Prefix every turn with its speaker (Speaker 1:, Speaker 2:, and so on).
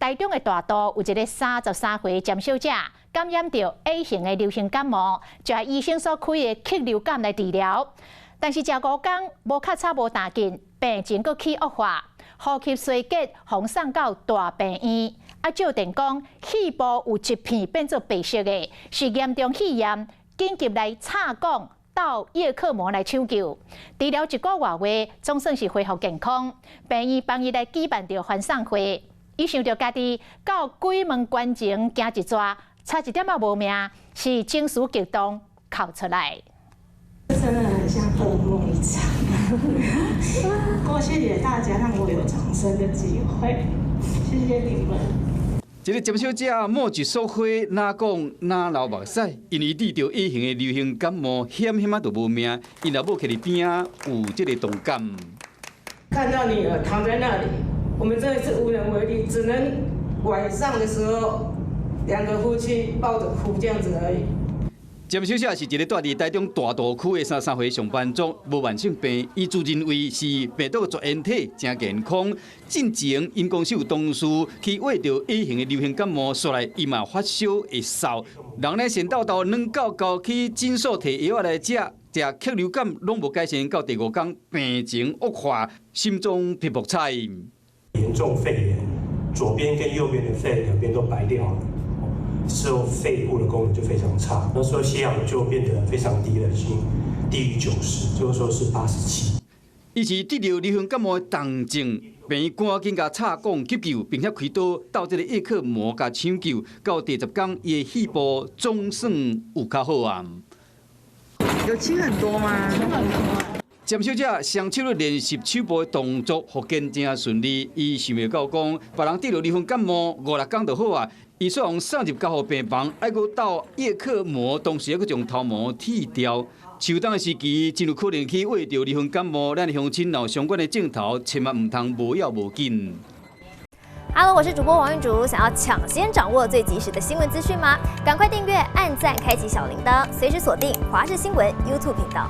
Speaker 1: 台中的大肚有一个33歲詹小姐感染著 A 型的流行感冒，就愛醫生所開的克流感來治療。但是食五工無較差無大緊，病情閣起惡化，呼吸衰竭，予送到大病院。啊，照電講，肺部有一片變做白色的，是嚴重肺炎，緊急來插管到葉克膜來搶救。治療一個外月，總算是恢復健康。病院幫伊來舉辦著歡送會，伊想著家己到鬼門關前行一逝，差一點仔無命，是情緒激動哭出來。
Speaker 2: 真的很像噩夢一場。不過謝謝大家讓我有重生的機會，謝謝你們。
Speaker 3: 這个詹小姐冒一束花，哪講哪流目屎，因為得著 A 型的流行感冒，險險仔就無命。𪜶老母徛佇邊仔有這个同感。
Speaker 4: 看到女兒躺在那裡，我們真的是無能為力，只能晚上的時候兩個夫妻抱着哭這樣子而已。
Speaker 3: 詹小姐是一个住佇台中大肚區的33歲上班族，無慢性病，伊自認為是病毒絕緣體，誠健康。進前𪜶公司有同事去患著 A 型的流行感冒，煞來伊嘛發燒會嗽。人呢先鬥鬥軟教教去診所提藥來食，食克流感攏無改善，到第五工病情惡化，心臟皮膚彩。
Speaker 5: 嚴重肺炎，左邊跟右邊的肺兩邊都白掉了。之後肺部的功能就非常差，那時候血氧就變得非常低了，已經低於90，這個時候是87。
Speaker 3: 伊是得著流行感冒的重症，病院趕緊共插管急救，並且開刀到這个葉克膜共搶救，到第十工，伊的肺部總算有較好啊。
Speaker 6: 有輕很多嗎？
Speaker 2: 輕很多。
Speaker 3: 詹小姐雙手咧練習手部的動作，復健誠順利。伊想袂到講，別人得著流行感冒五六工就好啊。伊煞予送入加護病房，愛閣鬥葉克膜，同時閣將頭毛剃掉。秋冬的時期，真有可能去患著流行感冒。咱的鄉親若有相關的症頭，千萬毋通無要無緊。
Speaker 7: Hello，我是主播王玉竹，想要搶先掌握最及時的新聞資訊嗎？趕快訂閱、按讚、開啟小鈴鐺，隨時鎖定華視新聞 YouTube 頻道。